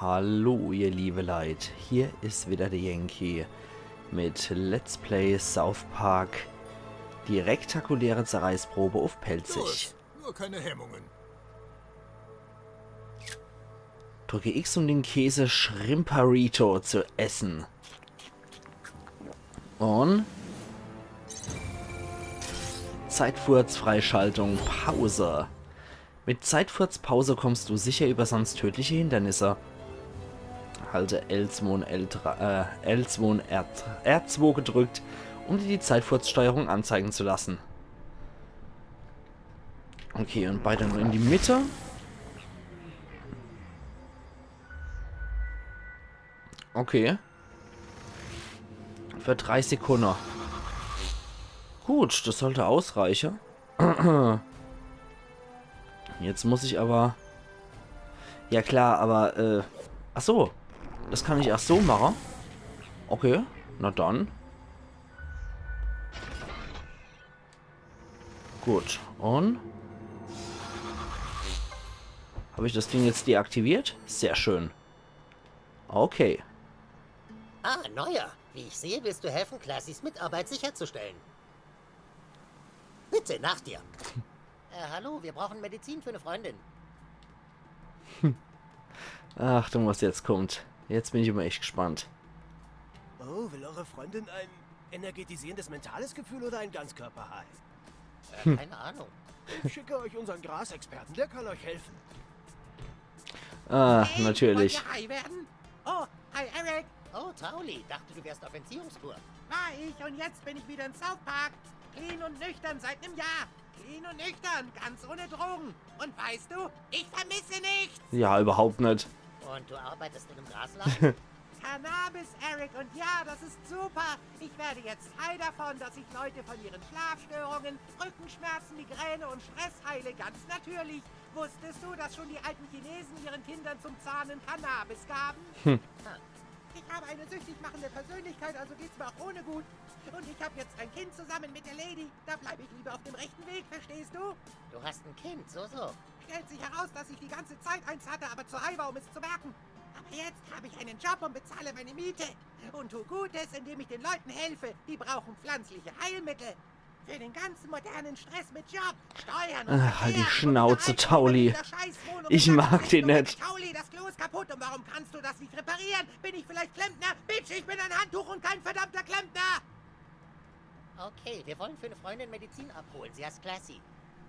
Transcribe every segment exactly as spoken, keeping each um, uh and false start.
Hallo, ihr liebe Leit, hier is wieder de Yankee mit Let's Play South Park, die rektakuläre Zerreißprobe uff Pälzisch. Los, nur keine Hemmungen. Drücke X, um den Käse Shrimparito zu essen. Und Zeitfurz, Freischaltung, Pause. Mit Zeitfurz Pause kommst du sicher über sonst tödliche Hindernisse. Halte L zwei und L drei, äh, L zwei und R, R zwei gedrückt, um dir die Zeitfurzsteuerung anzeigen zu lassen. Okay, und beide nur in die Mitte. Okay. Für drei Sekunde. Gut, das sollte ausreichen. Jetzt muss ich aber... Ja klar, aber, äh... Ach so. Das kann ich ach so machen. Okay, na dann. Gut, und? Habe ich das Ding jetzt deaktiviert? Sehr schön. Okay. Ah, Neuer. Wie ich sehe, willst du helfen, Classys Mitarbeit sicherzustellen. Bitte, nach dir. Äh, hallo, wir brauchen Medizin für eine Freundin. Achtung, was jetzt kommt. Jetzt bin ich immer echt gespannt. Oh, will eure Freundin ein energetisierendes mentales Gefühl oder ein Ganzkörper-High? Äh, keine Ahnung. Ich schicke euch unseren Grasexperten, der kann euch helfen. Ah, hey, natürlich. Wollt ihr high werden? Oh, hi Eric. Oh, Tauli, dachte, du wärst auf Entziehungskur. War ich und jetzt bin ich wieder in South Park. Clean und nüchtern seit einem Jahr. Clean und nüchtern, ganz ohne Drogen. Und weißt du, ich vermisse nichts. Ja, überhaupt nicht. Und du arbeitest in einem Grasladen? Cannabis, Eric, und ja, das ist super. Ich werde jetzt high davon, dass ich Leute von ihren Schlafstörungen, Rückenschmerzen, Migräne und Stress heile, ganz natürlich. Wusstest du, dass schon die alten Chinesen ihren Kindern zum Zahnen Cannabis gaben? Hm. Ich habe eine süchtig machende Persönlichkeit, also geht's mir auch ohne gut. Und ich habe jetzt ein Kind zusammen mit der Lady. Da bleibe ich lieber auf dem rechten Weg, verstehst du? Du hast ein Kind, so, so. Stellt sich heraus, dass ich die ganze Zeit eins hatte, aber zu high war, um es zu merken. Aber jetzt habe ich einen Job und bezahle meine Miete. Und tu Gutes, indem ich den Leuten helfe. Die brauchen pflanzliche Heilmittel. Für den ganzen modernen Stress mit Job, Steuern und Ach, halt die Verkehr und Schnauze, wieder Tauli. Alkohol in dieser Scheißwohnung. Ich mag den nicht. Tauli, das Klo ist kaputt und warum kannst du das nicht reparieren? Bin ich vielleicht Klempner? Bitch, ich bin ein Handtuch und kein verdammter Klempner. Okay, wir wollen für eine Freundin Medizin abholen. Sie heißt Classy.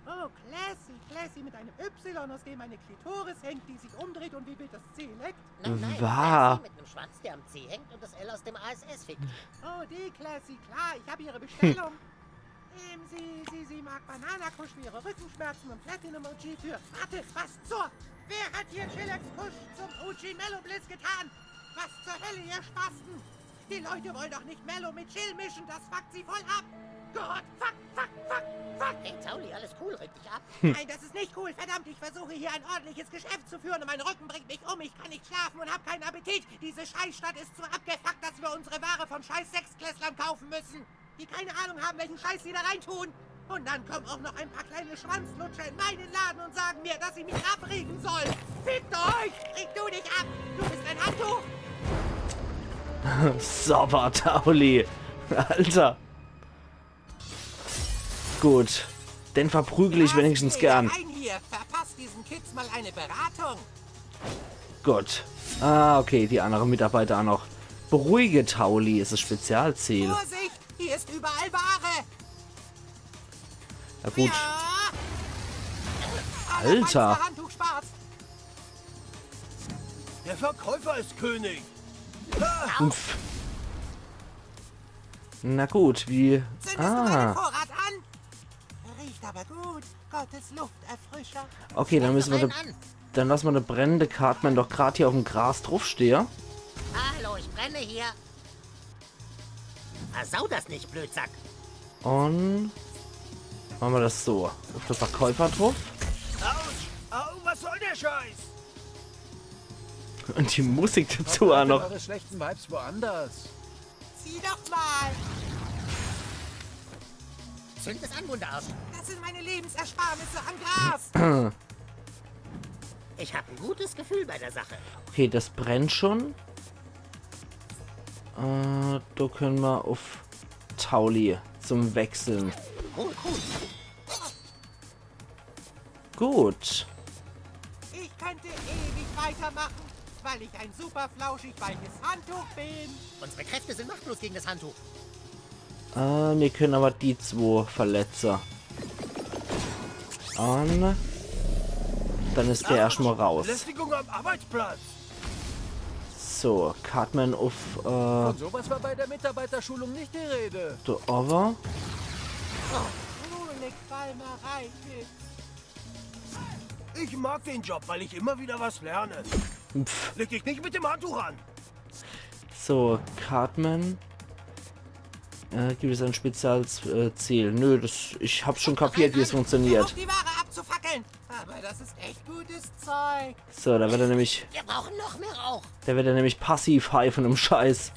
Oh, Classy, Classy mit einem Y, aus dem eine Klitoris hängt, die sich umdreht und wie wild das Zeh leckt. Nein, nein, Classy mit einem Schwanz, der am Zeh hängt und das L aus dem A S S fickt. Oh, die Classy, klar, ich habe ihre Bestellung. Ähm, sie, sie, sie mag Bananakusch für ihre Rückenschmerzen und Platinum O G für... Warte, was zur... Wer hat hier Chillax Kusch zum O G Mellow Bliss getan? Was zur Hölle, ihr Spasten? Die Leute wollen doch nicht Mellow mit Chill mischen, das fuckt sie voll ab. Gott, fuck, fuck, fuck, fuck. Hey, Tauli, alles cool, reg dich ab. Nein, das ist nicht cool, verdammt, ich versuche hier ein ordentliches Geschäft zu führen und mein Rücken bringt mich um, ich kann nicht schlafen und hab keinen Appetit. Diese Scheißstadt ist zu abgefuckt, dass wir unsere Ware von scheiß Sechstklässlern kaufen müssen, die keine Ahnung haben, welchen Scheiß sie da reintun. Und dann kommen auch noch ein paar kleine Schwanzlutscher in meinen Laden und sagen mir, dass ich mich abregen soll. Fickt euch! Reg du dich ab! Du bist ein Handtuch! Sauber, Tauli! Alter! Gut. Den verprügel ich wenigstens gern. Rein hier, verpasst diesen Kids mal eine Beratung. Gut. Ah, okay, die andere Mitarbeiter auch noch. Beruhige Tauli, ist das Spezialziel. Vorsicht, hier ist überall Ware. Na gut. Ja. Alter. Allerfeinster Handtuchspaß. Der Verkäufer ist König. Uff. Na gut, wie... Zündest du meinen Vorrat an? Riecht aber gut. Gottes Lufterfrischer. Okay, dann müssen wir... Dann lassen wir eine brennende Cartman doch grad hier auf dem Gras draufstehe. Hallo, ich brenne hier. Versau das nicht, Blödsack. Und machen wir das so. Auf den Verkäufer drauf. Autsch! Au, was soll der Scheiß? Und die Musik dazu auch noch. Eure schlechten Vibes woanders. Sieh doch mal. Zünd es an, Wunderarsch. Das sind meine Lebensersparnisse an Gras. Ich hab ein gutes Gefühl bei der Sache. Okay, das brennt schon. Äh, do könne mer uff Tauli zum Wechseln. Cool, cool. Gut. Ich könnte ewig weitermachen, weil ich ein super flauschig weiches Handtuch bin. Unsere Kräfte sind machtlos gegen das Handtuch. Äh, mir könne awwer die zwo verletze. Un dann is der erschtmol raus. Belästigung am Arbeitsplatz. So, Cartman uff, äh, Von sowas war bei der Mitarbeiterschulung nicht die Rede. do owwe. Coole Qualmerei, Kids. Ich mag den Job, weil ich immer wieder was lerne. Pff. Leg dich nicht mit dem Handtuch an. So, Cartman. Äh, gibt es ein Spezialziel? Nö, das, ich hab schon kapiert, wie es funktioniert. Auf die Ware abzufackeln. Aber das ist echt gutes Zeug. So, da wird er nämlich, Wir brauchen noch mehr Rauch. da wird er nämlich passiv high von dem Scheiß.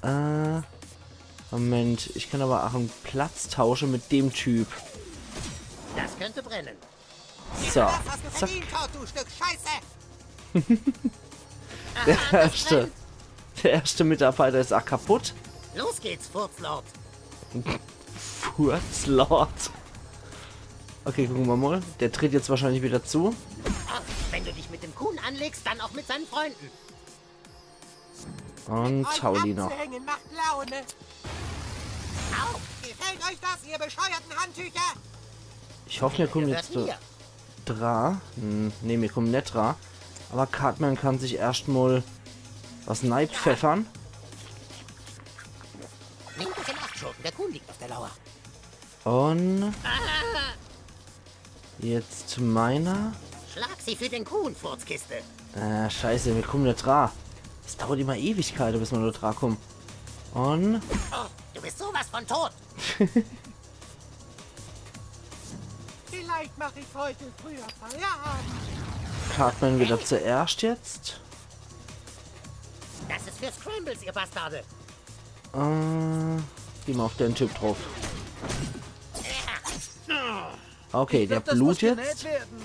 Äh, Moment, ich kann awwer ach en Platz tausche mit dem Typ. Das könnte brennen. So, Das hast du zack. Verdient, Todd, du Stück Scheiße. Der erschte, der erschte Mitarbeiter is ach kaputt. Los geht's, Furzlord. Furzlord. Okay, gucke mer mol. Der tritt jetzt wahrscheinlich wieder zu. Wenn du dich mit dem Kuhn anlegst, dann auch mit seinen Freunden. Un Euch Tauli noch. Abzuhängen macht Laune. Au! Gefällt euch das, ihr bescheuerten Handtücher? Ich hoff, mir kumme Gehört jetzt do mir. dra. Hm, nee, mir kumme net dra. Awwer Cartman kann sich erschtmol was neipfeffere. Nehmt euch in Acht, Schurken. Der Kuhn liegt auf der Lauer. Un jetzt meiner. Schlag sie für den Kuhn, Furzkiste. Äh, scheiße, mir kumme net dra. Es dauert immer Ewigkeite, bis mer do dra kumme. Un Oh, du bist sowas von tot. Vielleicht mache ich heute früher Feierabend. Cartman wieder zuerscht jetzt. Das ist für Scrambles, ihr Bastarde. Äh, geh mer uff den Typ druff. Okay, der Das blut muss genäht jetzt. Werden.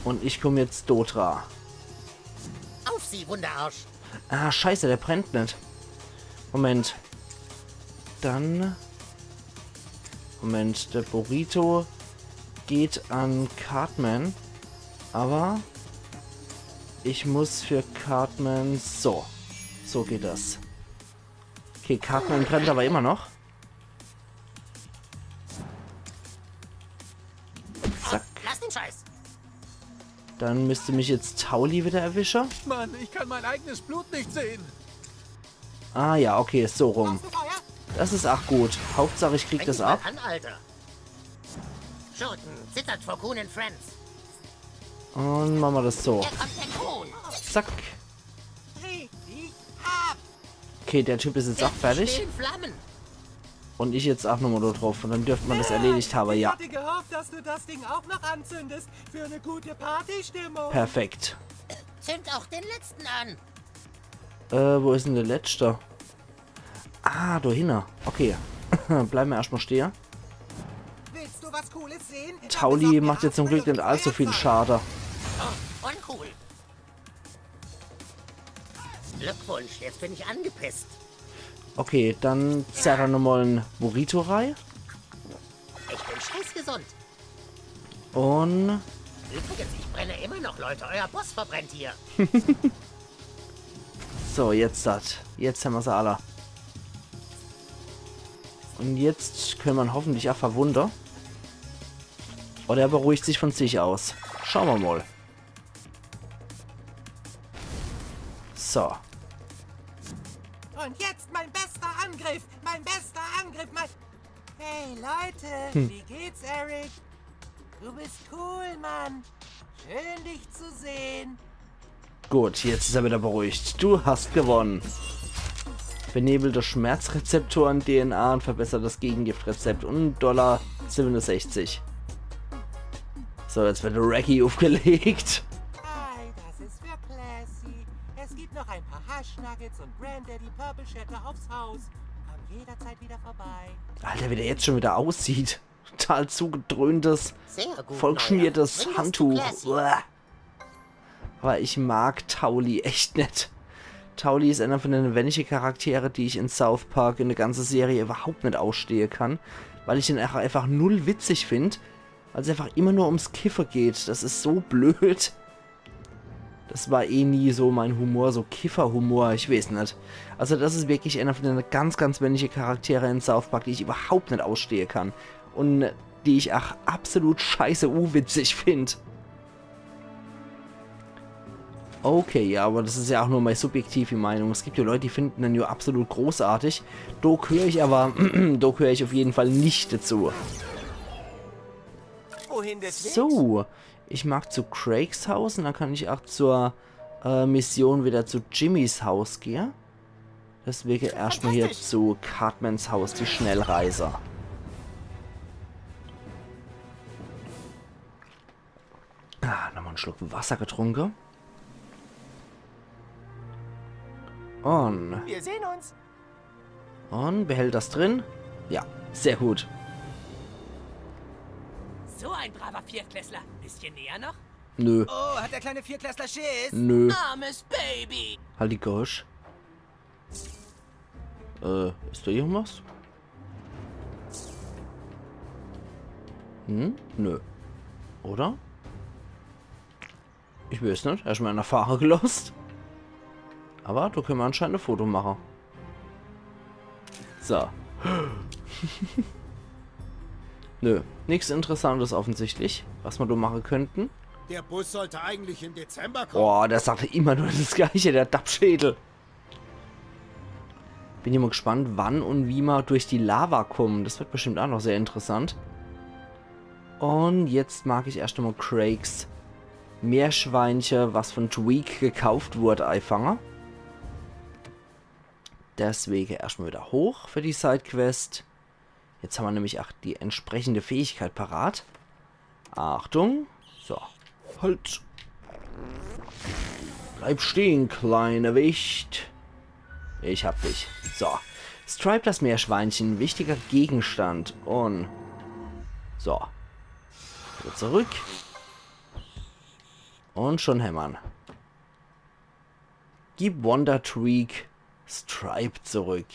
Un ich kumm jetzt do dra. Auf sie, Wunderarsch. Ah, scheiße, der brennt net. Moment. Dann. Moment, der Burrito geht an Cartman. Awwer ich muss für Cartman. So. So geht das. Okay, Cartman brennt awwer immer noch. Zack. Lass den Scheiß. Dann müsst mich jetzt Tauli wieder erwische. Mann, ich kann mein eigenes Blut nicht sehen. Ah ja, okay, is so rum. Hast du Feuer? Das is ach gut. Hauptsach, ich krieg Fäng das dich mal ab. An, Alter. Schurken, zittert vor Kuhn and Friends. Un mache mer das so. Hier kommt der Kuhn. Zack. Dreh dich ab. Okay, der Typ is jetzt ach fertig. Stehen Flammen. Un ich jetzt ach nochmal do druff. Un dann dürft mer das erledigt hawwe, Ich ja. Hatte gehofft, dass du das Ding auch noch anzündest. Für eine gute Partystimmung. Perfekt. Zünd auch den letzten an. Äh, wo is dann der Letschte? Ah, do hinne. Okay. Bleiwe mer erschtmal stehe. Willst du was Cooles sehen? Tauli macht jetzt zum Glück net allzu viel Schade. Uncool. Glückwunsch, jetzt bin ich angepisst. Okay, dann zerre mer nochmal en Burrito rei. Ich bin scheißgesund. Un Übrigens, ich brenne immer noch, Leute. Euer Boss verbrennt hier. So, jetzt dat. Jetzt hämmer se alle. Un jetzt könne mer hoffentlich ach verwunde. Oder er beruhigt sich von sich aus. Schaue mer mal. So. Und jetzt mein bester Angriff. Mein bester Angriff. Mein... Hey Leute, wie geht's, Eric? Du bist cool, Mann. Schön, dich zu sehen. Gut, jetzt is er wieder beruhigt. Du hast gewonnen. Benebelt die Schmerzrezeptoren-D N A und verbessert das Gegengiftrezept um Dollar siebenundsechzig. So, jetzt wird der Raggy aufgelegt. Hi, das ist für Classy. Es gibt noch ein paar Hash Nuggets und Granddaddy Purple Shatter aufs Haus. Komm jederzeit wieder vorbei. Alter, wie der jetzt schon wieder aussieht. Total zugedröhntes, Sehr gut. vollgeschmiertes Neuer. Bring das Handtuch. zu Classy. Uah. Aber ich mag Towelie echt net. Towelie is einer von dene wenige Charaktere, die ich in South Park in de ganze Serie überhaupt net ausstehe kann, weil ich den einfach, einfach null witzig find, weil's einfach immer nur ums Kiffe geht. Das is so blöd. Das war eh nie so mein Humor, so Kifferhumor, ich weeß net. Also das is wirklich einer von dene ganz, ganz wenige Charaktere in South Park, die ich überhaupt net ausstehe kann. Und die ich ach absolut scheiße uwitzig find. Okay, ja, aber das is ja auch nur meine subjektive Meinung. Es gibt ja Leute, die finden den ja absolut großartig. Do gehör ich aber, do gehör ich auf jeden Fall nicht dazu. Wohin des Wegs? So, ich mag zu Crakes Haus und dann kann ich auch zur äh, Mission wieder zu Jimmys Haus gehe. Deswege erstmal hier Fantastisch. Zu Cartmans Haus, die Schnellreise. Ah, nochmal en Schluck Wasser getrunke. Und, Wir sehen uns. und behält das drin? Ja, sehr gut. So ein braver Viertklässler. Bisschen näher noch? Nö, Oh, hat der kleine Viertklässler Schiss? nö. Armes Baby. Halt die Gosch. Äh, is do irgendwas? Hm? Nö. Oder? Ich weeß net. Erstmal in de Fahre gelost. Aber do könne mer anscheinend e Foto mache. So. Nö, nix Interessantes offensichtlich, was mer do mache könnten. Der Bus sollte eigentlich im Dezember kommen. Boah, der sagt immer nur das Gleiche, der Dappschädel. Bin immer gespannt, wann und wie mer durch die Lava kommen. Das wird bestimmt auch noch sehr interessant. Und jetzt mag ich erst einmal Crakes Meerschweinche, was von Tweek gekauft wurde, eifange. Deswege erstmal wieder hoch für die Sidequest. Jetzt haben wir nämlich auch die entsprechende Fähigkeit parat. Achtung. So. Halt. Bleib stehen, kleine Wicht. Ich hab dich. So. Stripe das Meerschweinchen. Wichtiger Gegenstand. Und... So. Wieder zurück. Und schon hämmer'n. Gib Wonder Tweek Stripe zurück.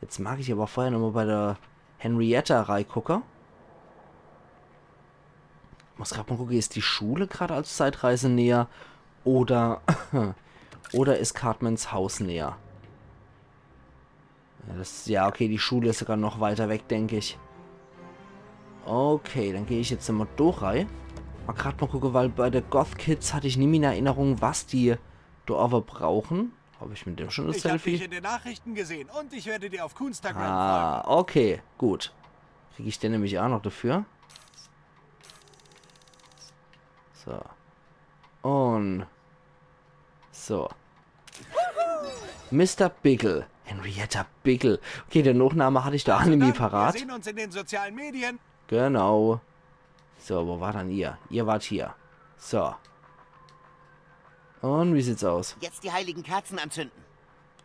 Jetzt mag ich aber vorher nochmal bei der Henrietta reigucke. Muss grad mal gucke, is die Schule grad als Zeitreise näher? Oder, oder is Cartmans Haus näher? Ja, das, ja, okay, die Schule is sogar noch weiter weg, denk ich. Okay, dann geh ich jetzt immer do rei. Mal grad mal gucke, weil bei de Goth Kids hatte ich nimmi in Erinnerung, was die do aber brauchen. Hab ich mit dem schon das Ich hab dich Selfie? In den Nachrichten gesehen und ich werde dir auf Coonstagram Ah, okay, gut. Krieg ich den nämlich auch noch dafür. So. Und... So. Mister Bickle. Henrietta Bickle. Okay, de Nochname hatte ich do auch nimmi Wir parat. Sehen uns in den sozialen Medien. Genau. So, wo war dann ihr? Ihr wart hier. So. Und wie sieht's aus? Jetzt die heiligen Kerzen anzünden.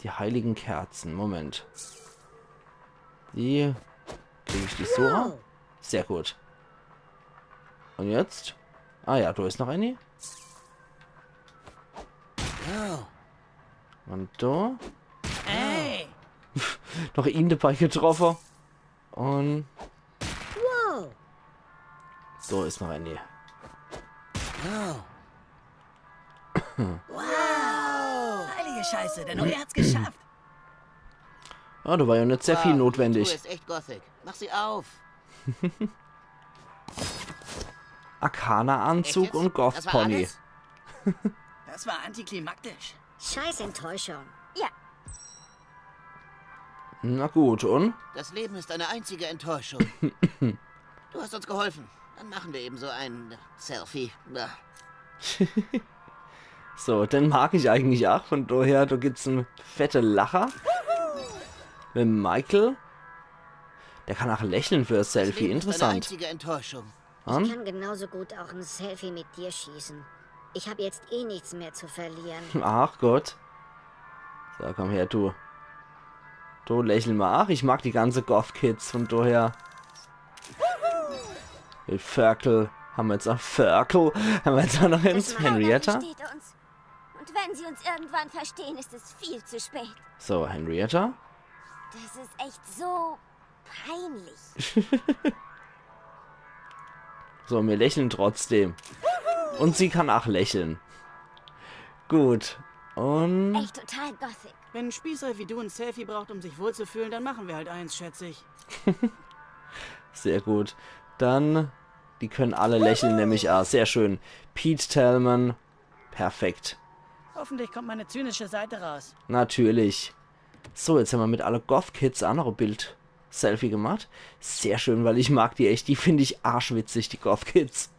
Die heiligen Kerzen. Moment. Die... Krieg ich die so? Sehr gut. Und jetzt? Ah ja, do is noch eine. Und do? Ey, Noch ihn dabei getroffen. Und... Wow. Do is noch eine. heilige Scheiße, der Neue hat's geschafft. Ja, do war ja net sehr viel Wow, notwendig. Die Truhe ist echt Gothic. Mach sie auf. Arcana-Anzug Echt jetzt? und Goth Das war Pony. Alles? Das war antiklimaktisch. Scheiß Enttäuschung. Ja, Na gut, und? Das Leben ist eine einzige Enttäuschung. Du hast uns geholfen. Dann machen wir eben so ein Selfie. Na. So, den mag ich eigentlich auch. Von daher, do gibt's en fette Lacher. Mit Michael. Der kann auch lächeln für das Das Selfie. Leben ist eine Interessant. Einzige Enttäuschung. Ich An? Kann genauso gut auch ein Selfie mit dir schießen. Ich habe jetzt eh nichts mehr zu verlieren. Ach Gott. So, komm her, du. Du lächel mal. Ach, ich mag die ganze Goth-Kids, von daher. Hey, Ferkel. Haben wir jetzt noch Ferkel? Haben wir jetzt auch noch eins? Henrietta? Versteht uns. Und wenn sie uns irgendwann verstehen, ist es viel zu spät. So, Henrietta. Das ist echt so peinlich. So, wir lächeln trotzdem. Und sie kann auch lächeln. Gut. Und Echt total Gothic. Wenn ein Spießer wie du ein Selfie braucht, um sich wohlzufühlen, dann machen wir halt eins, schätze ich. Sehr gut. Dann, die können alle lächeln, nämlich ah, sehr schön. Pete Tallman. Perfekt. Hoffentlich kommt meine zynische Seite raus. Natürlich. So, jetzt haben wir mit alle Goth Kids auch noch ein Bild Selfie gemacht. Sehr schön, weil ich mag die echt. Die finde ich arschwitzig, die Goth Kids.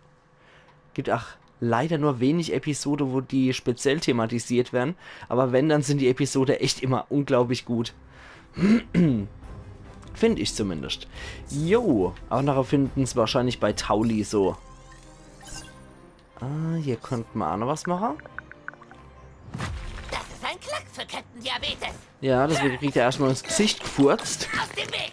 Gibt auch leider nur wenig Episode, wo die speziell thematisiert werden. Aber wenn, dann sind die Episode echt immer unglaublich gut. Finde ich zumindest. Jo, aber nachher finden sie wahrscheinlich bei Towelie so. Ah, hier könnte man auch noch was machen. Das ist ein Klacks für Captain Diabetes. Ja, deswegen kriegt er erstmal ins Gesicht gefurzt. Aus dem Weg.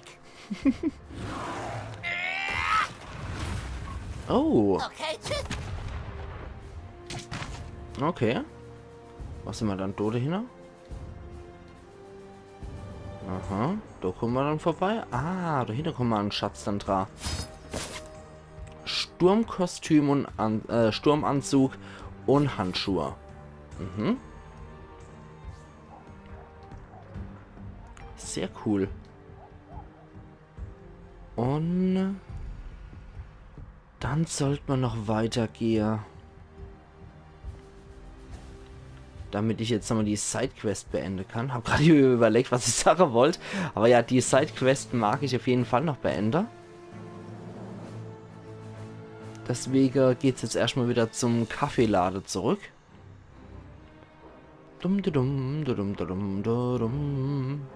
Oh, Okay, tschüss. Okay. Was sind wir dann? Tode hinne? Aha, da kommen wir dann vorbei. Ah, da hinten kommen wir an den Schatz dann dran. Sturmkostüm und an, äh, Sturmanzug und Handschuhe. Mhm. Sehr cool. Und dann sollte man noch weitergehen. Damit ich jetzt nochmal die Sidequest beenden kann. Hab gerade überlegt, was ich sagen wollte. Aber ja, die Sidequest mag ich auf jeden Fall noch beenden. Deswegen geht's jetzt erstmal wieder zum Kaffeeladen zurück. Dum, dum, dum, dum, dum, dum, dum, dum.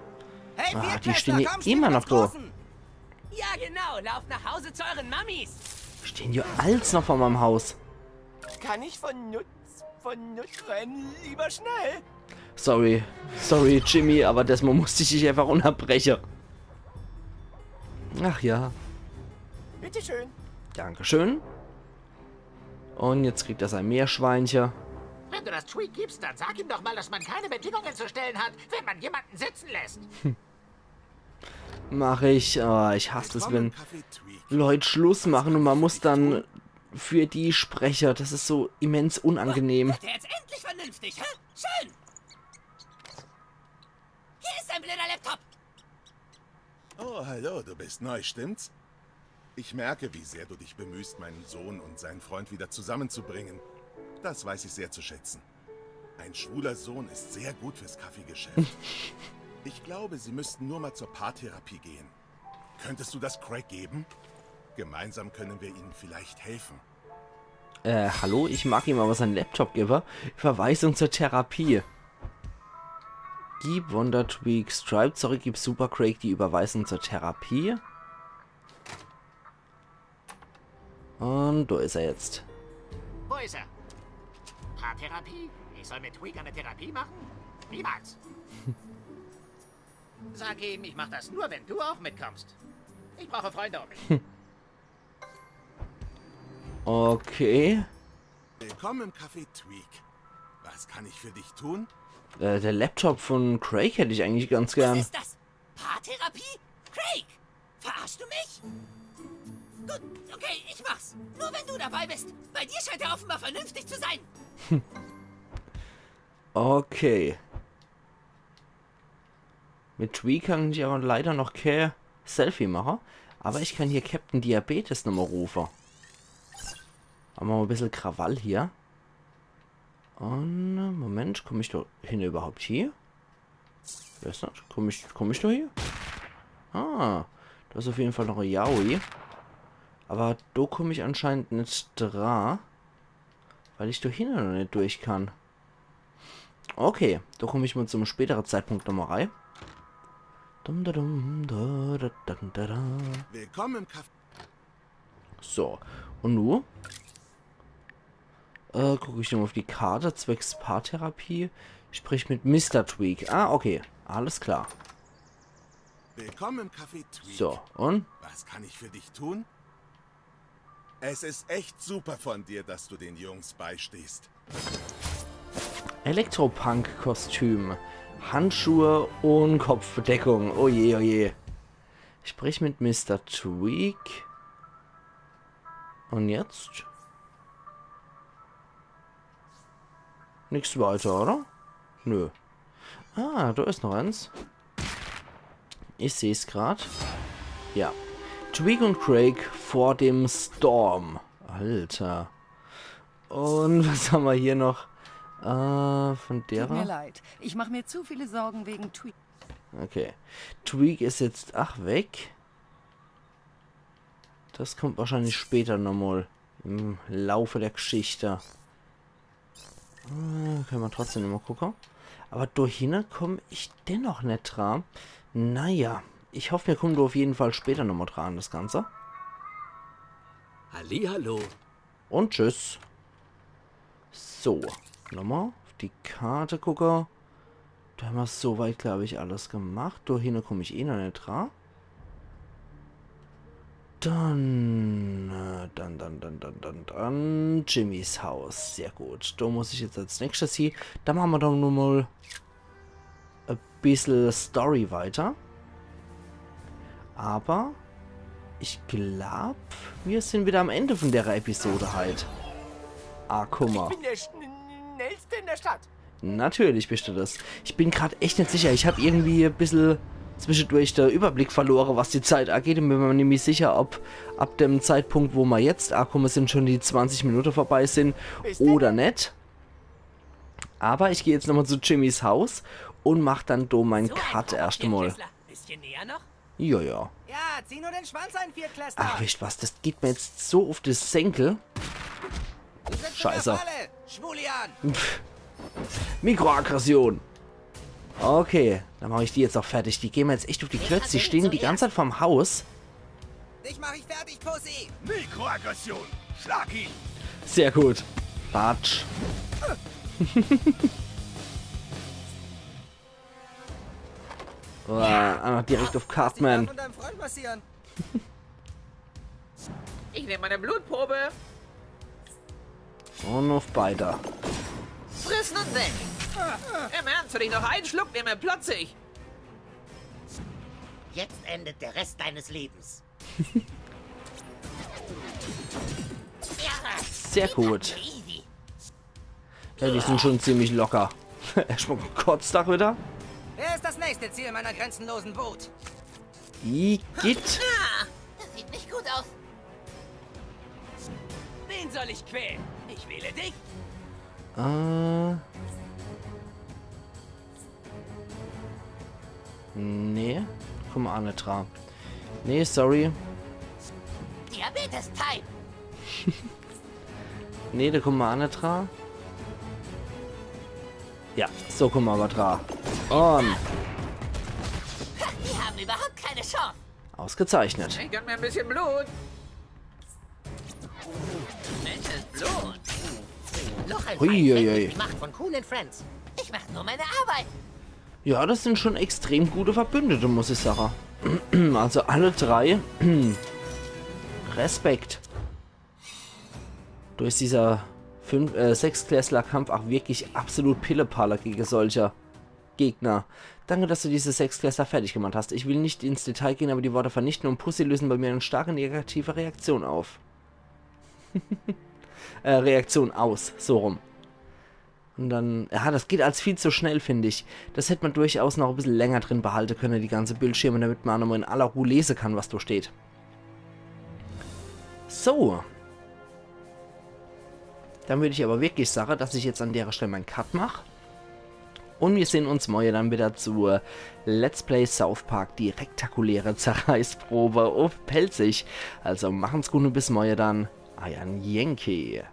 Hey, Ah, Viertklässler, die stehen hier komm, spiel immer mit noch uns da. Großen. Ja, genau, lauf nach Hause zu euren Mamis. Stehen hier alles noch vor meinem Haus. Kann ich von Nutz, von Nutz rennen? Lieber schnell. Sorry, sorry, Jimmy, aber desmal musste ich dich einfach unterbrechen. Ach ja, Bitteschön. Dankeschön. Und jetzt kriegt er sein Meerschweinchen. Wenn du das Tweek gibst, dann sag ihm doch mal, dass man keine Bedingungen zu stellen hat, wenn man jemanden sitzen lässt. Mach ich, aber ich hasse es, wenn Café Tweek. Leute Schluss machen und man muss dann für die sprechen. Das ist so immens unangenehm. Der jetzt endlich vernünftig, hä? Schön. Hier ist dein blöder Laptop. Oh, hallo, du bist neu, stimmt's? Ich merke, wie sehr du dich bemühst, meinen Sohn und seinen Freund wieder zusammenzubringen. Das weiß ich sehr zu schätzen. Ein schwuler Sohn ist sehr gut fürs Kaffeegeschäft. Ich glaube, sie müssten nur mal zur Paartherapie gehen. Könntest du das Craig geben? Gemeinsam können wir ihnen vielleicht helfen. Äh, hallo, ich mag ihm aber seinen Laptop geben. Überweisung zur Therapie. Gib Wonder Tweek Stripe zurück, gib Super Craig die Überweisung zur Therapie. Und da ist er jetzt. Wo ist er? Paartherapie? Ich soll mit Tweek eine Therapie machen? Niemals. Sag ihm, ich mach das nur, wenn du auch mitkommst. Ich brauche Freunde um mich. Okay. Willkommen im Café Tweek. Was kann ich für dich tun? Äh, der Laptop von Craig hätte ich eigentlich ganz Was gern. Ist das? Paartherapie? Craig, verarschst du mich? Gut, okay, ich mach's. Nur wenn du dabei bist. Bei dir scheint er offenbar vernünftig zu sein. Okay. Mit Tweek kann ich aber leider noch kein Selfie machen. Aber ich kann hier Captain Diabetes nochmal rufen. Haben wir mal ein bisschen Krawall hier. Und, Moment, komm ich da hin überhaupt hier? Wer ist das? Komm ich, komm ich da hier? Ah, da ist auf jeden Fall noch ein Yaoi. Aber da komm ich anscheinend nicht dran. Weil ich da hinten noch nicht durch kann. Okay, da komm ich mal zum späteren Zeitpunkt nochmal rein. Dum, da, dum, da, da, da, da, da. Willkommen im Café. So, und nu? Äh, guck ich nochmal auf die Karte zwecks Paartherapie. Sprich mit Mister Tweek. Ah, okay. Alles klar. Willkommen im Café Tweek. So, und? Was kann ich für dich tun? Es ist echt super von dir, dass du den Jungs beistehst. Elektropunk-Kostüm, Handschuhe und Kopfbedeckung. Oh je, oh je. Sprich mit Mister Tweek. Und jetzt? Nix weiter, oder? Nö. Ah, da ist noch eins. Ich seh's grad. Ja. Tweek und Craig vor dem Storm. Alter. Und was haben wir hier noch? Äh, von Tut mir derer? Leid. Ich mache mir zu viele Sorgen wegen Tweek. Okay. Tweek ist jetzt, ach, weg. Das kommt wahrscheinlich später nochmal im Laufe der Geschichte. Äh, können wir trotzdem nochmal gucken. Aber da hinne komm ich dennoch net dran. Naja, ich hoffe, wir kommen da auf jeden Fall später nochmal dran, das Ganze. Hallihallo. Und tschüss. So, nochmal auf die Karte gucken. Da haben wir soweit, glaube ich, alles gemacht. Da hinne komm ich eh noch net dran. Dann, äh, dann, dann, dann, dann, dann, dann, Jimmys Haus. Sehr gut. Da muss ich jetzt als nächstes hin. Da machen wir doch nur mal ein bisschen Story weiter. Aber ich glaub, wir sind wieder am Ende von der Episode halt. Ah, guck mal. Ich bin der Schnellste in der Stadt. Natürlich bist du das. Ich bin grad echt net sicher. Ich hab irgendwie ein bisschen zwischendurch den Überblick verloren, was die Zeit angeht. Und bin mir nicht sicher, ob ab dem Zeitpunkt, wo wir jetzt ankommen sind, schon die zwanzig Minuten vorbei sind oder net. Aber ich gehe jetzt nochmal zu Jimmys Haus und mach dann do mein So ein Cut Hammer, erst mal. Viertklässler. Bisschen näher noch? Ja, ja. Ja, zieh nur den Schwanz ein, Viertklässler. Ach, wisst was, das geht mir jetzt so auf die Senkel. Du sitzt Scheiße. In der Falle, Schwulian. Mikroaggression. Okay, dann mache ich die jetzt auch fertig. Die gehen mir jetzt echt auf die Klötze. Die stehen die ganze Zeit vorm Haus. Dich mach ich fertig, Pussy. Mikroaggression. Schlag ihn. Sehr gut. Patsch. Boah, ah, direkt auf Lass dich mal Cartman. Von deinem Freund massieren. Ich nehme meine Blutprobe. Und auf beide. Frissen und weg. Im Ernst, wenn ich noch einen Schluck nehme, platze ich. Jetzt endet der Rest deines Lebens. Sehr gut. Easy. Ja, die sind schon ziemlich locker. Erstmal Kotztag wieder. Wer ist das nächste Ziel meiner grenzenlosen Wut? Igitt. Das sieht nicht gut aus. Wen soll ich quälen? Ich wähle dich. Äh. Nee. Guck mal, Anitra. Nee, sorry. Diabetes-Type. Nee, da guck mal, Anitra. Ja, so guck mal, Anitra. Und Die haben überhaupt keine Chance. ausgezeichnet. Ich gönn mir ein bisschen Blut. Mensch, ist Blut. Noch ein Uiuiui. Feind, gemacht von Cool and Friends. Ich mach nur meine Arbeit. Ja, das sind schon extrem gute Verbündete, muss ich sagen. Also alle drei. Respekt. Du bist dieser fünf, äh, Sechstklässler-Kampf auch wirklich absolut Pillepalle gegen solche Gegner. Danke, dass du diese Sechstklässler fertig gemacht hast. Ich will nicht ins Detail gehen, aber die Worte vernichten und Pussy lösen bei mir eine starke negative Reaktion auf. Äh, Reaktion aus, so rum. Und dann, ja, das geht als viel zu schnell, finde ich. Das hätte man durchaus noch ein bisschen länger drin behalten können, die ganze Bildschirme, damit man nochmal in aller Ruhe lesen kann, was da steht. So. Dann würde ich aber wirklich sagen, dass ich jetzt an der Stelle meinen Cut mache. Und wir sehen uns morgen dann wieder zur Let's Play South Park, die rektakuläre Zerreißprobe auf Pälzisch. Also machen's gut und bis morgen dann. Euer Yankee.